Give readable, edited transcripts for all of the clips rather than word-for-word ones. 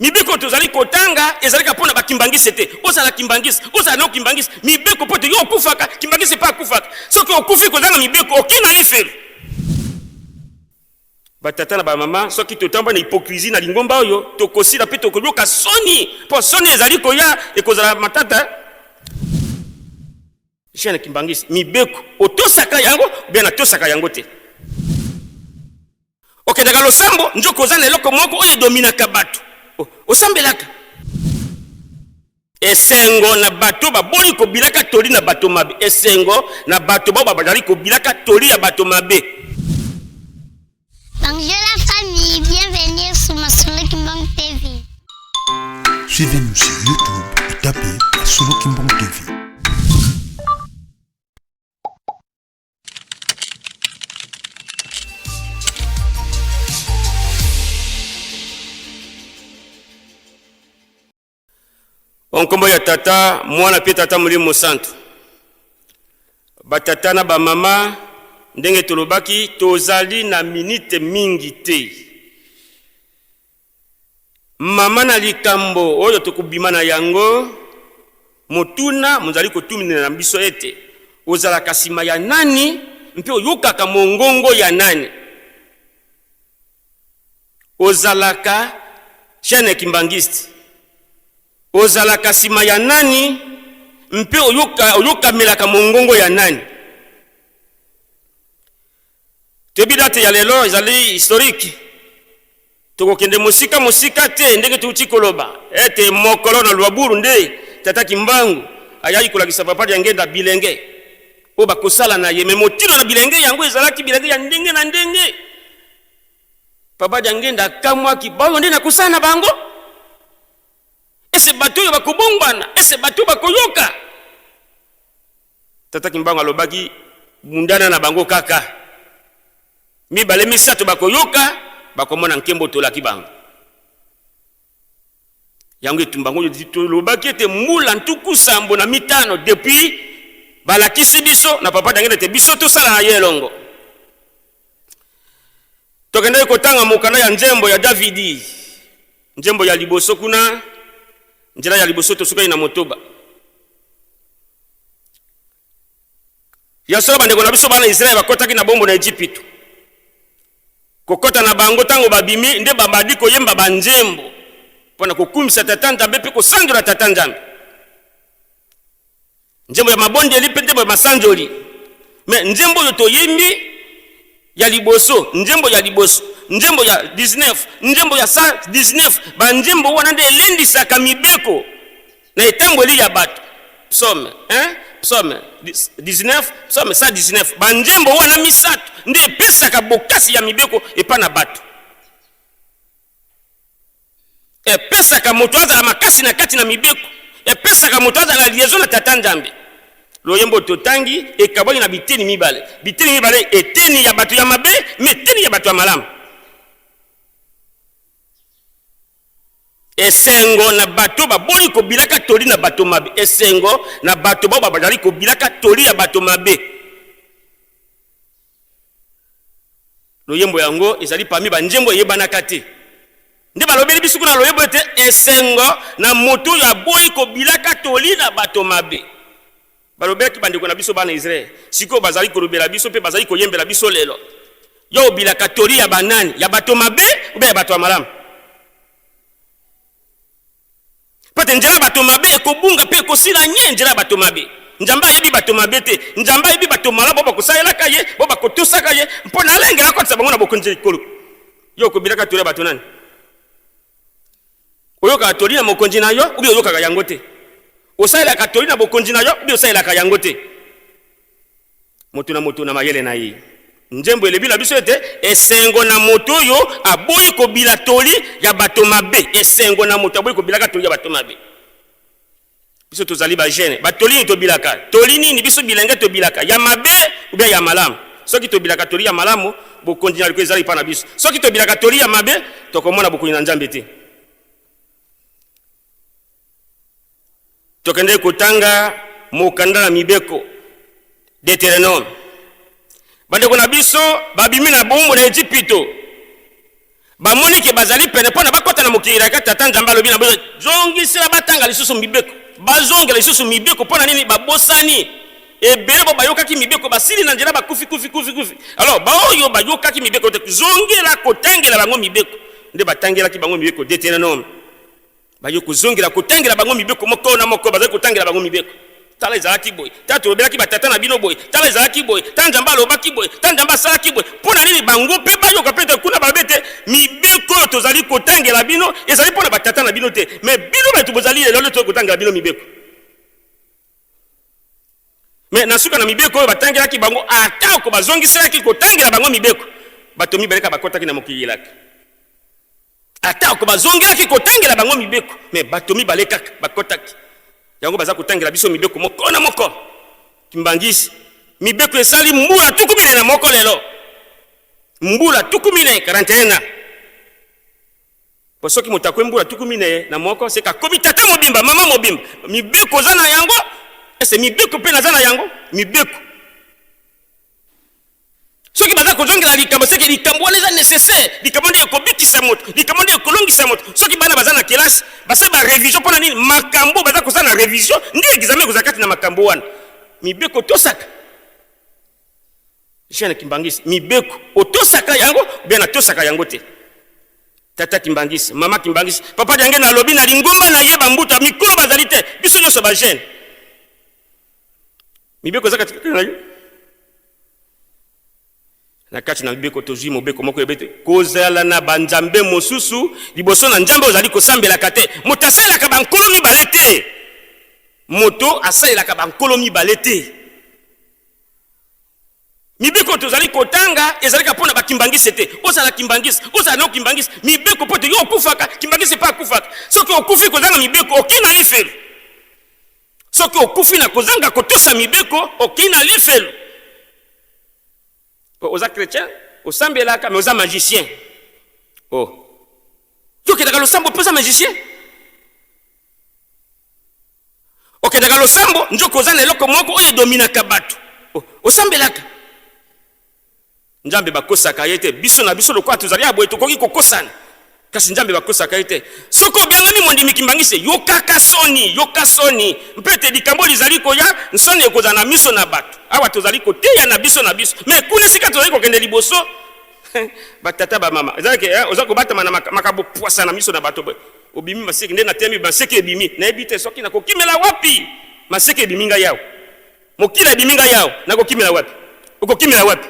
Mibeko tozali kotanga ezali kaka mpo na bakimbangiste te. Ozala kimbangiste, ozala no kimbangiste, mibeko mpo te yo okufaka, kimbangiste mpe akufaka. Soki okufi kozanga mibeko, okei na lifelo. Batata na bamama, soki totamba na hypocrisie na lingomba oyo, tokosila mpe tokoyoka soni, mpo soni ezali koya, ekozala matata. Jeune kimbangiste, mibeko otosaka yango bien natosaka yango te. Okendaka losambo nzoka oza na eloko moko oyo edominaka bato. Osambelaka. Esengo na bato baboyi kobilaka toli na bato mabe. Esengo na bato bao bazali kobilaka toli ya bato mabe. Bonjour la famille, bienvenue sur Masolo Kimbang TV. Suivez-nous sur YouTube et tapez Masolo Kimbang TV. O nkombo ya Tata, Mwana mpe Tata Molimo Mosantu. Batata na bamama, ndenge tolobaki, tozali na minite mingi te. Mama na likambo oyo tokobima na yango, motuna mozali kotuminela biso ete, Ozalaka nsima ya nani mpe oyokaka mongongo ya nani? Ozalaka chaine kimbanguiste? Ozalaka nsima ya nani mpe oyoka, oyokamelaka mongongo ya nani? Toyebi date ya lelo ezali historique. Tokokende mosika mosika te ndenge touti koloba ete mokolo na Luaburu nde Tata Kimbangu ayaki kolakisa Papa Diangenda bilenge oyo bakosala na ye. Me motindo na bilenge yango ezalaki bilenge ya ndenge na ndenge. Papa Diangenda akamwaki, baoyo nde nakosala na bango? Ese bato oyo bakobongwana? Ese bato oyo bakoyoka? Tata Kimbangu alobaki, bundana na bango kaka mibale misato bakoyoka, bakomona nkembo tolaki bango. Yango etumba yango tolobaki ete mbula 75 depuis balakisi biso na Papa Diangienda ete biso tosala na ye elongo. Tokendaki kotanga mokanda ya nzembo ya Davidi, nzembo ya liboso kuna, nzela ya liboso tosukaki na motoba. Ya solo, bandeko na biso bana Israele bakotaki na bombo na Ejipito. Kokota na bango ntango babimi nde babandi koyemba banzembo mpo na kokumisa Tata Nzambe mpe kosanzola Tata Nzambe. Nzembo ya mabondeli mpe nzembo ya masanzoli. Me nzembo oyo toyembi ya liboso, nzembo ya liboso, nzembo ya 19, nzembo ya 119, banzembo wana nde elendisaka mibeko na etambweli ya bato. Psaume 1, Psaume 19, Psaume 119, banzembo wana misato nde epesaka bokasi ya mibeko epai na bato. Epesaka moto azala makasi na kati na mibeko, epesaka moto azala na liaison na Tata Nzambe. Loyembo totangi ekabwani na biteni mibale, biteni mibale, eteni ya bato ya mabe me eteni ya bato ya malamu. Esengo na bato baboyi kobilaka toli na bato mabe, esengo na bato bao bazali kobilaka toli ya bato mabe. Loyembo yango ezali parmi ba nzembo eyebanaka te. Nde balobeli biso kuna loyembo ete esengo na moto oyo aboyi kobilaka toli na bato mabe. Balobelaki bandeko na biso bana Israel, sikoyo bazali kolobela biso mpe bazali koyembela biso lelo. Yo obilaka toli ya banani? Ya bato mabe obe ya bato ya malamu? Mpo ete nzela ya bato mabe ekobunga mpe ekosila nye. Nzela ya bato mabe, Nzambe ayebi bato mabe te. Nzambe ayebi bato malamu, oyo bakosalelaka ye, oyo bakotosaka ye, mpo na alengela akotisa bango na bokonzi ya likolo. Yo okobilaka toli ya bato nani? Oyokaka toli na mokonzi na yo ubi oyokaka yango te? Osalelaka toli na bokonzi na yo ubi osalelaka yango te? Moto na moto na mayele na ye. Nzembo elobi na biso ete esengo na moto oyo aboyi kobila toli ya bato mabe. Esengo na moto aboyi kobilaka toli ya bato mabe. Biso tozali ba jeune, ba toli nini tobilaka? Toli nini biso bilenge tobilaka? Ya mabe ou bien ya malamu? Soki tobilaka toli ya malamu, bokonzi na likolo ezali epai na biso. Soki tobilaka toli ya mabe, tokomona bokonzi na Nzambe te. Tokendeki kotanga mokanda na mibeko, Deuteronome. Bandeko na biso babimi na boombo na Ejipito. Bamoni ke bazali pene mpo na bakota na mokili elaka. Tata Nzambe alobi na bango, zongisela batanga lisusu mibeko, bazongela lisusu mibeko. Mpo na nini babosani? Ebele bo bayokaki mibeko basili na nzela, bakufi kufi kufi kufi. Alors baoyo bayokaki mibeko te, zongela kotangela bango mibeko. Nde batangelaki bango mibeko Deuteronome. Baye kozongela kotangela bango mibeko moko na moko, bazali kotangela bango mibeko. Tala ezalaki boye, tala tolobelaki batata na bino boye, tala ezalaki boye, tala Nzambe alobaki boye, tala Nzambe asalaki boye. Mpo na nini bango mpe bayoka mpe te? Kuna balobi ete mibeko oyo tozali kotangela bino ezali mpo na batata na bino te, me bino bato bozali lelo nde tozali kotangela bino mibeko. Me na suka na mibeko oyo batangelaki bango, atako bazongiselaki kotangela bango mibeko, bato mibale kaka bakotaki na mokili elaka. Atako bazongelaki kotangela bango mibeko, me bato mibale kaka bakotaki. Yango baza kotangela biso mibeko moko na moko. Kimbangisi, mibeko esali mbula 41 lelo, mbula 40, 41 ans. Po soki moto akwe mbula 41, seka akomi tata mobimba, mama mobimba. Mibeko oza na yango, ese mibeko mpe naza na yango, mibeko. Soki baza kozongela likambo, seke likambo wana eza nécessaire, likambo nde ekobikisa moto, likambo nde ekolongisa moto. Soki bana baza na kelasi, basali ba révision, mpo na nini? Makambo baza kosala na révision nde examen ekozala kati na makambo wana. Mibeko tosaka, jeune kimbangisi, mibeko otosaka yango bien, natosaka yango te. Tata kimbangisi, mama kimbangisi, papa Diange nalobi na lingomba na ye, bambuta mikolo bazali te, biso nyonso ba jeune, mibeko eza katikati na yo. Na kati na mibeko tozwi mobeko moko ebe te kozala na banzambe mosusu liboso na Nzambe ozali kosambelaka te. Moto asalelaka bankolo mibale te, moto asalelaka bankolo mibale te. Mibeko tozali kotanga ezalaka mpo na bakimbangisi te. Ozala kimbangisi, ozala na kimbangisi, mibeko mpo te yo okufaka, kimbangisi mpe akufaka. Soki okufi kozanga mibeko, okei na lifelo. Soki okufi na kozanga kotosa mibeko, okei na lifelo. Oza chrétien, osambelaka, mais oza magicien. Oh, tokendaka losambo mpe oza magicien. Okendaka losambo nzoka oza na eloko moko oyo edominaka bato. Oh, osambelaka Nzambe bakosaka ye te. Biso na biso lokola tozali ya boye, tokoki kokosana, kasi Nzambe bakosaka ye te. Soki obiangami mondimi kimbangisi, yokaka soni, yoka soni mpe ete likambo lizali koya, nsoni ekozala na miso na bato. Awa tozali koteya na biso na biso, me kuna esika tozali kokende liboso, batata bamama ezalaki eh, oza kobatama na makambo pwasa na miso na bato boye, obimi maseki nde natemi maseki ebimi, nayebi te soki nakokimela wapi. Maseki ebimi ngai awa, mokila ebimi ngai awa, nakokimela wapi? Okokimela wapi?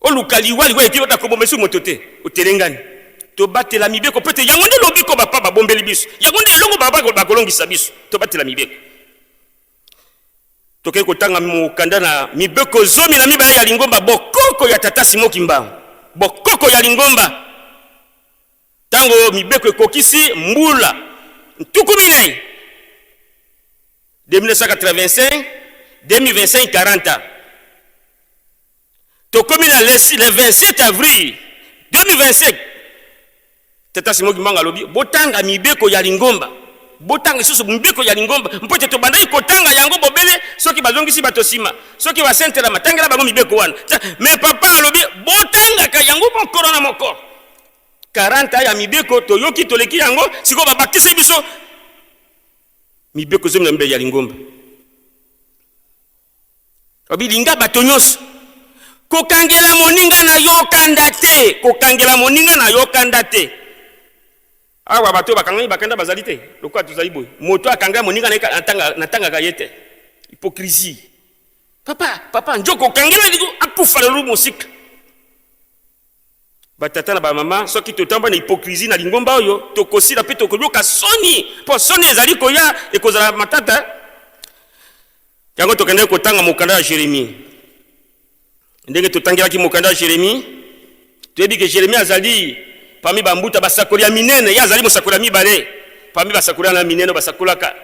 Oluka liwa, liwa eki ota koboma esu moto te, otelengani. Tobatela mibeko mpo ete yango nde lobiko bapa babombeli biso, yango nde elongo bapa bakolongisa biso. Tobatela mibeko. Tokei kotanga mokanda na mibeko 12 ya lingomba bokoko ya tata Simo Kimbangu, bokoko ya lingomba. Ntango mibeko ekokisi mbula 40, 1985 2025, 40 ans, tokomi na le 27 avril 2025. Tata Simo Kimbangu alobi, botanga mibeko ya lingomba, botanga lisusu mibeko ya lingomba, mpo ete tobandaki kotanga yango bobele soki bazongisi bato nsima, soki basentelama, tangela bango mibeko wana. Me papa alobi, botangaka yango mokolo na mokolo. 40 ya mibeko toyoki, toleki yango, sikoyo babakisi biso mibeko 12 ya lingomba. Obilinga bato nyonso, kokangela moninga na yo kanda te, kokangela moninga na yo kanda te. Awa bato bakangami bakanda bazali te, lokola tozali boye, moto akanga moninga na ye natangaka ye te. Hypocrisie. Papa, papa njoko okangela akufa lelo mosika. Batata na bamama, soki totamba na hypocrisie na lingomba oyo, tokosila mpe tokoyoka soni, mpo soni ezali koya, ekozala matata. Yango tokendeki kotanga mokanda ya Jeremie. Ndenge totangelaki mokanda ya Jeremie, toyebi ke Jeremie azali parmi bambuta basakoli ya minene. Ye azali mosakoli ya mibale parmi basakoli ya minene basakolaka.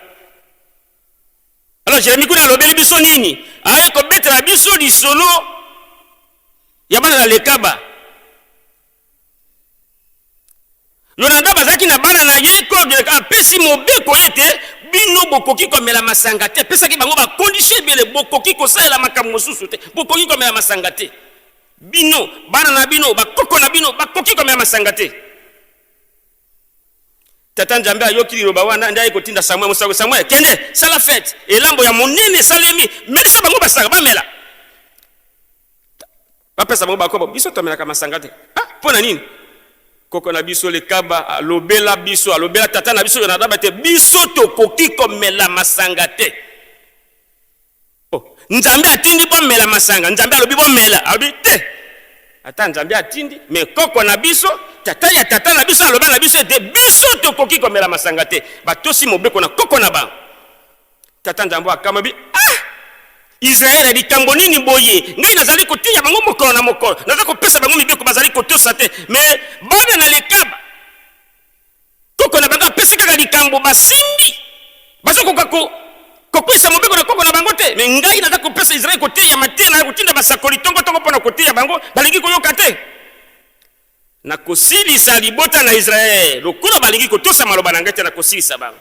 Alors Jeremie kuna alobeli biso nini? Aye kobetela biso lisolo ya bana na Lekaba. Yonadab azalaki na bana na ye, apesi mobeko ete bino bokoki komela masanga te. Apesaki bango bakondisio ebele, bokoki kosalela makambo mosusu te, bokoki komela masanga te. Bino, bana na bino, bakoko na bino bakoki komela masanga te. Tata Nzambe ayoki liloba wana, nde aye kotinda Samuel mosakoli. Samuel, kende, sala fete, elambo ya monene esalemi, melisa bango masanga bamela. Bapesa bango bakobo, biso tomelaka masanga te. Ah, mpo na nini? Koko na biso Lekaba alobela biso, alobela tata na biso Yonadaba te, biso tokoki komela masanga te. Oh, Nzambe atindi bomela masanga, Nzambe alobi bomela, alobi te. Ata Nzambe atindi, me koko na biso, tata ya tata na biso aloba na biso ete biso tokoki komela masanga te. Batosi mobeko na koko na bango. Tata Nzambe akamwa bi ah! Israele, likambo nini boye? Ngai nazali koteya bango mokolo na mokolo, naza kopesa bango mibeko, bazali kotosa te. Me bana na Lekaba, koko na bango apesi kaka likambo, basimbi, bazokoka ko kokwisa mobeko na koko na bango te. Me ngai naza kopesa Israele koteya mateya na kotinda basakoli tongotongo mpo na koteya bango, balingi koyoka te. Nakosilisa libota na Israele lokola balingi kotosa maloba na ngai te, nakosilisa bango.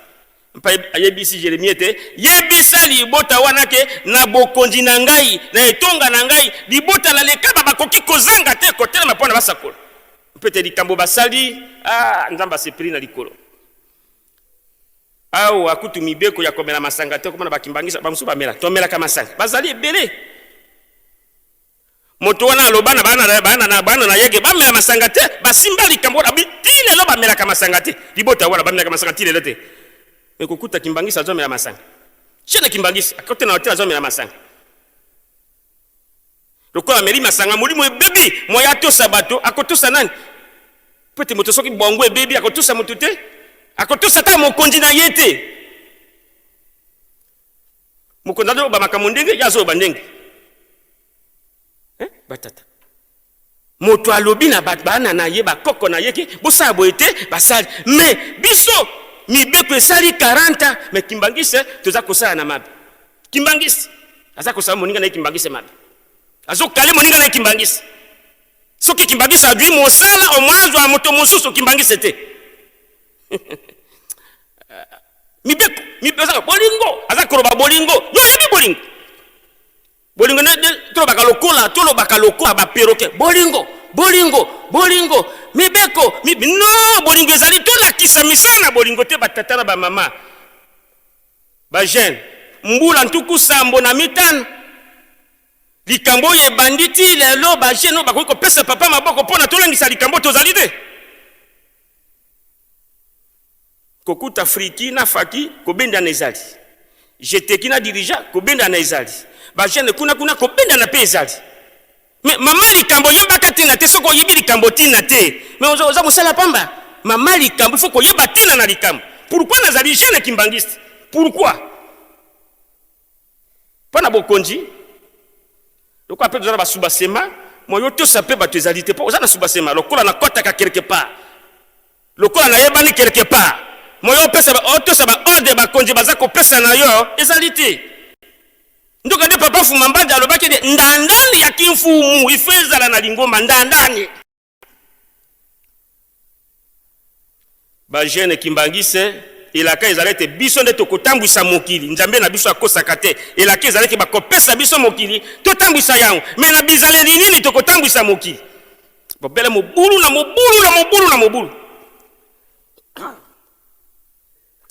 Mpe ayebisi Jeremie ete, Yebisa libota wana ke na bokonzi na ngai, na etonga na ngai, libota na Lekaba bakoki kozanga te kotelema mpo na basakola. Mpe ete likambo basali, ah, Nzambe asepeli na likolo. Awa kutu mibeko ya komela masanga te, okomona bakimbangisa bamosusu bamela, tomelaka masanga, bazali ebele. Moto wana aloba na bana bana na bana na ye ke bamela masanga te, basimba likambo wana bi ti lelo bamelaka masanga te. Libota wana bamelaka masanga ti lelo te. Mais kokuta Kimbanguiste azomela masanga. Chaine Kimbanguiste akoti na hotel azomela masanga. Lokola ameli masanga molimo ebebi, moya atosa bato, akotosa nani? Po ete moto soki bongo ebebi akotosa moto te, akotosa ata mokonzi na ye te. Mokonzi azoloba makambo ndenge ye azoloba ndenge eh, batata moto alobi na bana na ye bakoko na ye ke bosala boye te basali me biso mibeko esali 40 ans me kimbangise toza kosala na mabe kimbangisi aza kosala moninga na ye kimbangise mabe azokale moninga na ye kimbangisi soki kimbangisi azwi mosala omwa azwa moto mosusu kimbangise te mibeko mibeko bolingo aza koloba bolingo yo oyebi bolingo bolingo tolobaka lokola tolobaka lokola baperoke bolingo bolingo bolingo mibeko mi, no bolingo ezali tolakisa misala na bolingo te batata na bamama bajeune mbula 75 likambo oyo ebandi ti lelo bajeune oyo bakoki kopesa papa maboko mpo na tolangisa likambo tozali te Kokuta friki na faki kobendana ezali. Jeteki na dirigeant kobendana ezali. Ba jeune kuna kuna kobendana pe ezali. Mais mama likambo oyebaka tina te soki oyebi likambo tina te mais oza, oza mosala pamba. Mama likambo il faut koyeba tina na likambo. Pourquoi nazali jeune kimbanguiste? Pourquoi? Mpo na bokonzi lokola mpe toza na basubasema moyo otosa mpe bato ezali te mpo oza na subasema lokola nakɔtaka quelque part lokola nayebani quelque part moyo opesa otosa baordre bakonzi baza kopesa na yo ezali te ndoka nde papa Fuma Mbanda alobaki ete ndandani ya kimfumu ifo ezala na lingomba ndandani Ba jeune kimbanguiste elaka ezali ete biso nde tokotambwisa mokili nzambe na biso akosaka te elaka ezali ete bakopesa biso mokili totambwisa yango me na bizaleli nini tokotambwisa mokili bobele mobulu na mobulu na mobulu na mobulu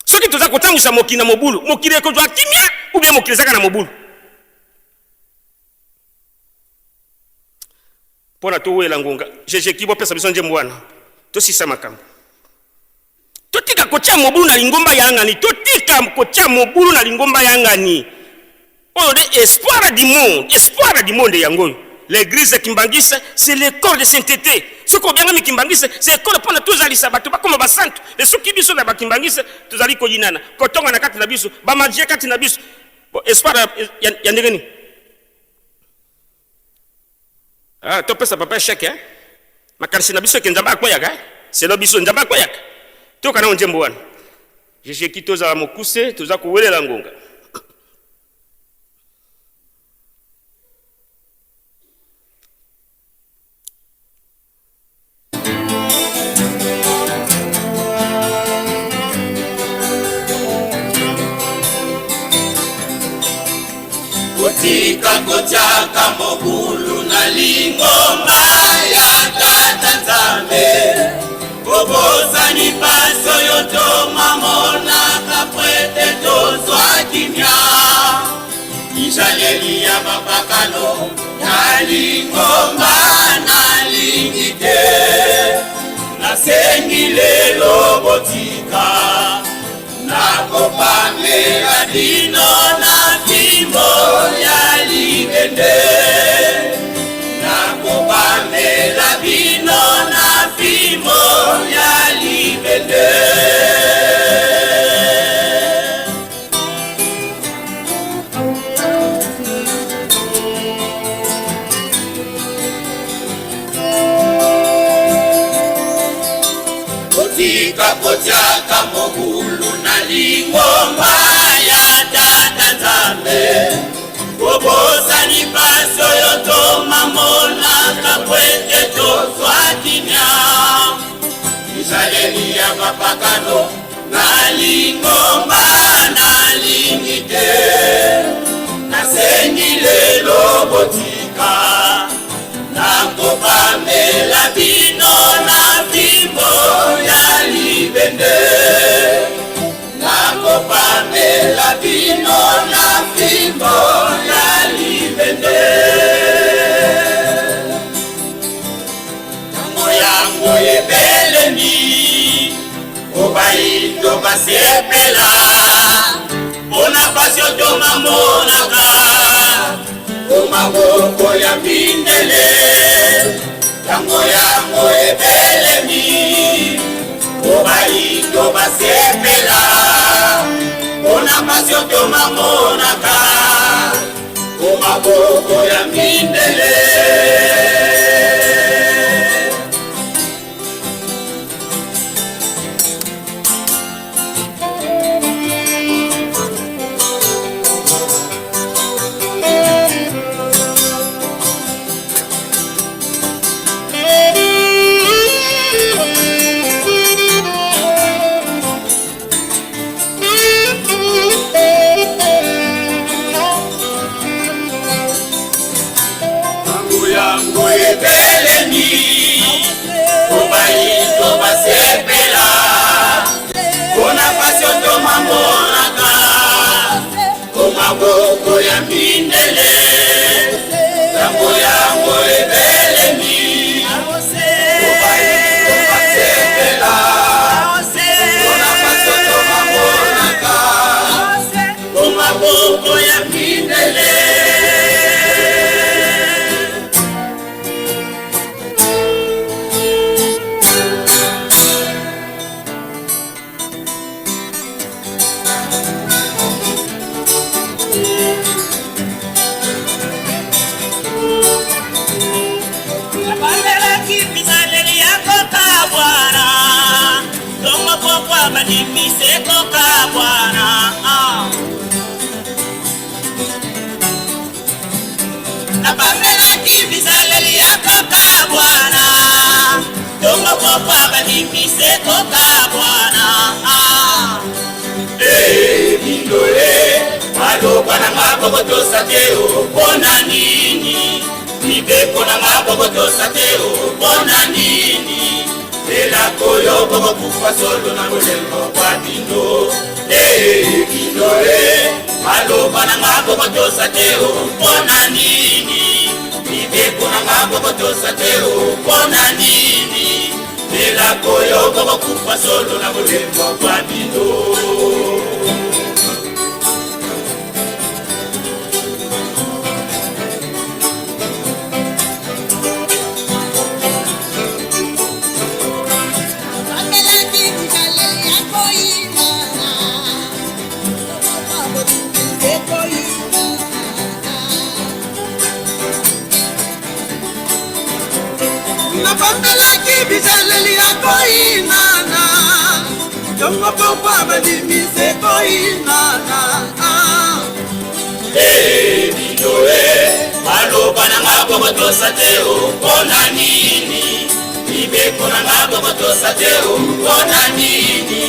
soki toza kotambwisa mokili na mobulu mokili ekozwa kimia ubie mokili ezaka na mobulu mpo na towela ngonga jejeki bopesa biso nzembo wana tosisa makambo totika kotia mobulu na lingomba ya ngani totika kotia mobulu na lingomba ya ngani oyo nde espoir du monde espoir du monde yango oyo l'église kimbangiste c'est l'école de sainteté soki obiangami kimbangiste c'est école mpo na tozalisa bato bakoma basantu e soki biso na bakimbangiste tozali koyinana kotonga na kati na biso bamajie kati na biso espoir ya ndenge nini Ah, topesa papa echec eh? Makanisi na biso eke Nzambe akweyaka eh? Selo biso Nzambe akweyaka. Toyoka nano nzembo wana. Jejeki tozala mokuse, toza kowelela ngonga. Kotika kotiaka mobulu. Na lingomba ya Tata Nzambe, bobosani pasi oyo tomamonaka po ete tozwa kimia. Bizaleli ya bapakano na lingomba nalingi te, nasengi lelo botika nakopamela bino na fimbo ya libende, nakopamela bino na fimbo ya libende. Kotika kotiaka mobulu na lingomba ya Tata Nzambe, kobosani pasi oyo tomamonaka po ete tozwa kimia. Bizaleli ya bapakano na lingomba nalingi te, nasengi lelo botika nakopamela bino na fimbo ya libende, nakopamela bino na fimbo ya libende. Tango yango ebelemi, obayindo basepela mpona pasi oyo tomamonaka o maboko ya mindele. Tango yango ebelemi, obayindo basepela mpona pasi oyo tomamonaka o maboko ya mindele. Tango yango ebelemi, obayindo basepela mpona pasi oyo tomamonaka o maboko ya mindele. Tango yango ebelemi, obayindo basepela mpona pasi oyo tomamonaka o maboko ya mindele. Nabandelaki bizaleli ya kokabwana, tongo pokwa bandimisi ekokabwana. Nabandelaki bizaleli ya kokabwana, tongo pokwa bandimisi ekokabwana. Bino e, maloba na nga bokotosa te o mpona nini? Mibeko na nga bokotosa te o mpona nini? Elako oyo bokokufa solo na bolembo bwa bino. Bino e, maloba na nga bokotosa te o mpona nini? Mibeko na nga bokotosa te o mpona nini? Elako oyo bokokufa solo na bolembo bwa bino. Napamelaki bizaleli ya koyinana, tongo pokwa bandimise koyinana. Bino e, maloba na nga bokotosa te o mpona nini? Mibeko na nga bokotosa te o mpona nini?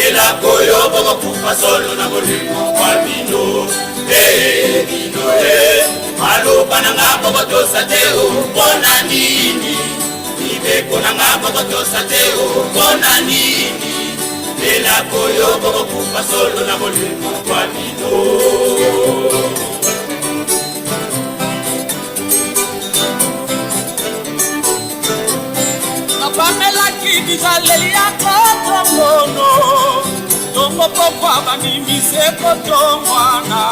Elako oyo bokokufa solo na bolingo bwa bino. Ee bino e, maloba na nga bokotosa te o, mpo na nini? Mibeko na nga bokotosa te o, mpo na nini? Elako yo bokokufa solo na bolingo bwa bino. Napamelaki bizaleli ya kotongono tongo pokwa bandimise kotongwana.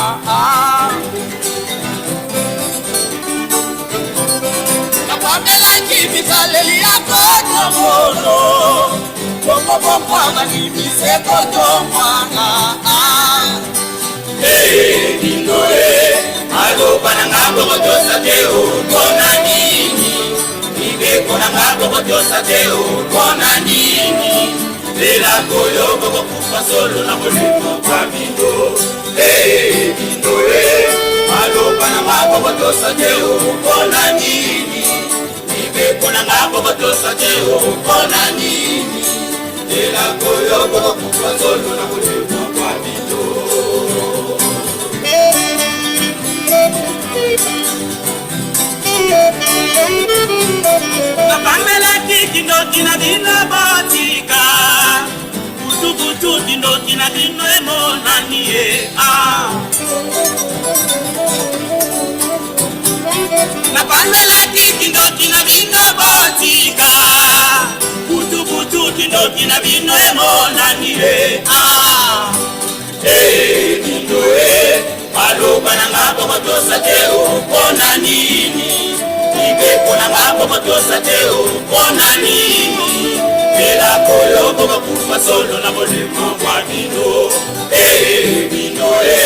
Napamelaki bizaleli ya kotongono tongo pokwa bandimise kotongwana. Ee bino e, maloba na nga bokotosa te o, mpo na nini? Mibeko na nga bokotosa te o, mpo na nini? Elako yo bokokufa solo na bolingo bwa bino. Ee bino e, maloba na nga bokotosa te o, mpo na nini? Mibeko na nga bokotosa te o, mpo na nini? Elako yo bokokufa solo na bolingo bwa bino. Napamelaki kindoki na bino botika butubutu, kindoki na bino emonani ye. Ah. Napamelaki kindoki na bino botika butubutu, kindoki na bino emonani ye. Ah. Ee bino e, maloba na nga bokotosa te o, mpo na nini? Mibeko na nga bokotosa te o, mpo na nini? Elako yo bokokufa solo na bolingo bwa bino. Ee bino e,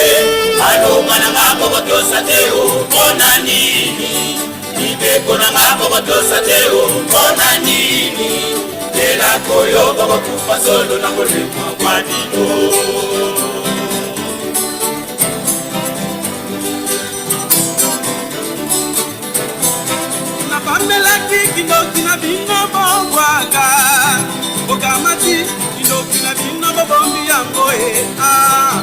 maloba na nga bokotosa te o, mpo na nini? Mibeko na nga bokotosa te o, mpo na nini? Elako yo bokokufa solo na bolingo bwa bino. Napamelaki kindoki na bino bobwaka, bokamati kindoki na bino bobombi yango e. Ah.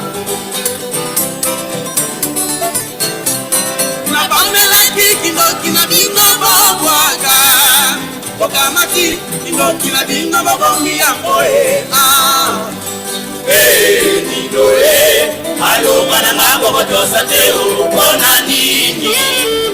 Napamelaki kindoki na bino bobwaka, bokamati kindoki na bino bobombi yango e. Ah. Ee bino e, maloba na nga bokotosa te o, mpo na nini?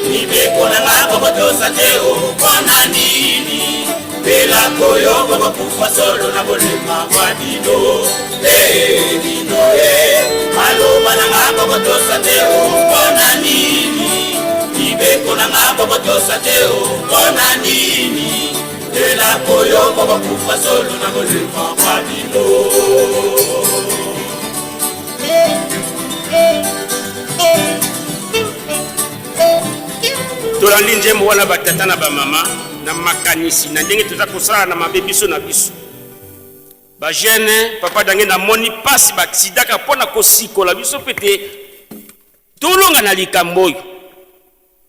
Mibeko na nga bokotosa te o, mpo na nini? Elako yo bokokufa solo na bolema bwa bino. Ee bino e, maloba na nga bokotosa te o, mpo na nini? Mibeko na nga bokotosa te o, mpo na nini? Elako yo bokokufa solo na bolema bwa bino. Tolandi nzembo wana, batata na bamama, na makanisi na ndenge toza kosala na mabe biso na biso bajeune. Papa Dange, namoni mpasi baaksidaka mpo na kosikola biso mpe te tolonga na likambo oyo.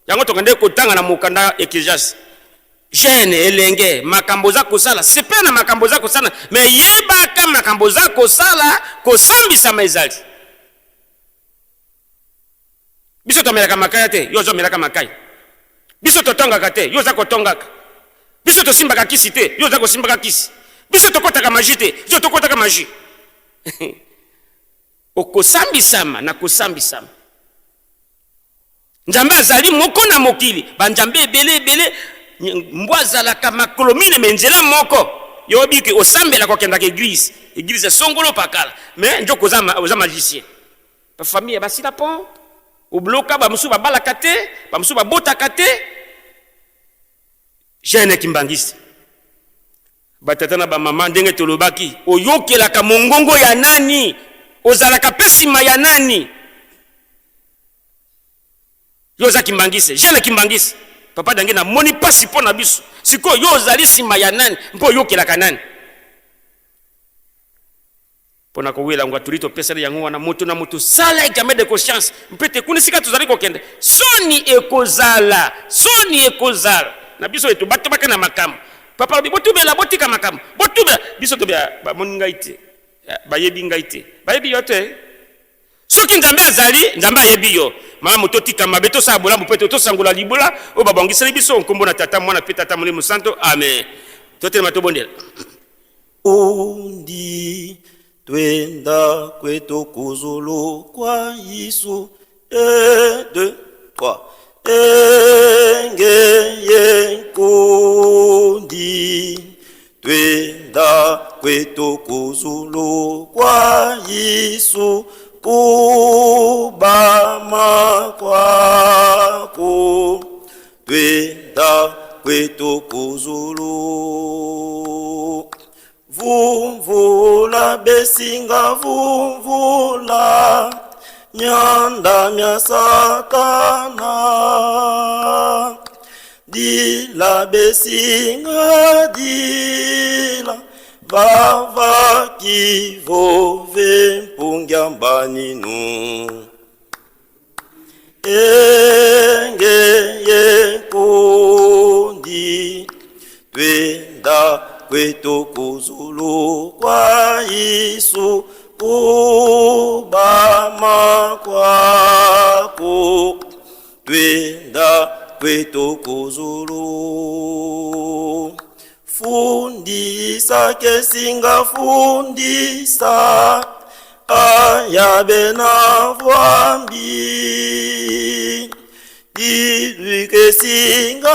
Yango tokende kotanga na mokanda Ecclésiaste. Jeune, elenge, makambo oza kosala, sepela na makambo oza kosala, me yebaka makambo oza kosala, kosambisama ezali. Biso tomelaka makaya te, yo ozomelaka makaya. Biso totongaka te, yo oza kotongaka. Biso tosimbaka kisi te, yo oza kosimbaka kisi. Biso tokɔtaka magie te, yo tokɔtaka magie. Okosambisama na kosambisama. Nzambe azali moko na mokili, banzambe ebele ebele. Mbwa azalaka makolo mine, me nzela moko. Yo obiki osambelaka, okendaka église, église songolo pakala, me njoko oza magicien. Bafamille basila pont obloka, bamosusu babalaka te, bamosusu babotaka te. Jeune kimbangiste, batata na bamama, ndenge tolobaki, oyokelaka mongongo ya nani? Ozalaka mpe nsima ya nani? Yo oza kimbangiste, jeune kimbangiste. Papa Dange, namoni mpasi mpo na biso. Sikoyo yo ozali nsima ya nani mpo oyokelaka nani? Mpo na kowela yango atuli topesani yango wana. Moto na moto sala examen de conscience mpe te kuna esika tozali kokende, soni ekozala, soni ekozala na biso eto batobaka na makambo. Papa alobi botubela, botika makambo, botubela. Biso tobela, bamoni ngai te, bayebi ngai te, bayebi yo te. Soki Nzambe azali, Nzambe ayebi yo. Malamu totika mabe, tosala bolamu mpe tosangola libula oyo babongiseli biso. Nkombo na Tata, Mwana mpe Tata Molimo Santo. Amen. Totelema tobondela. Undi twenda kwetu kuzulu kwa Yesu. 1, 2, 3. Engeye nkundi twenda kwetu kuzulu kwa Yesu kubama kwako twenda kwetu kuzulu Vumvula besinga vumvula myanda mya Satana dila besinga dila vava kivove mpungia mbaninu Engeye kundi twenda kwetu kuzulu kwa Yesu kubama kwako twenda kwetu kuzulu Fundisa ke singafundisa ayabe na vwambi dilwi ke singadila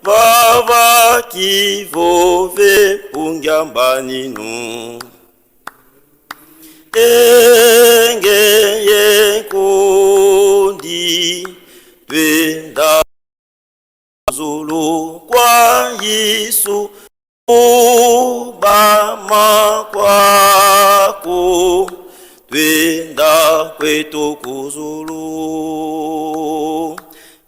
vava kivove pungyambaninu engeye kundi twenda Zulu kwa Yesu kubama kwako twenda kwetu kuzulu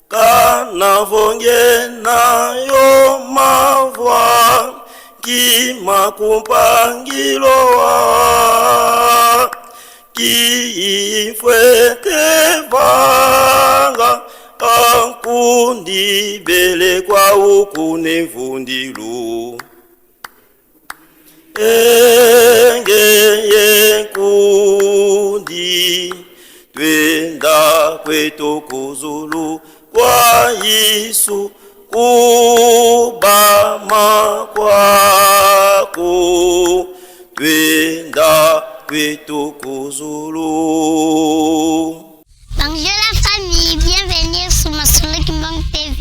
kana vonge nayo mavwa kima kumpangilowa kiifwete vanga ankundi bele kwa ukune vundilu engeye kundi twenda kwetu kuzulu kwa Yesu kubama kwako twenda kwetu kuzulu. Bonjour la famille, bienvenue sur Masolo Kimbangu TV.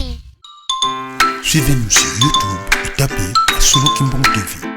Suivez-nous sur YouTube et tapez Masolo Kimbangu TV.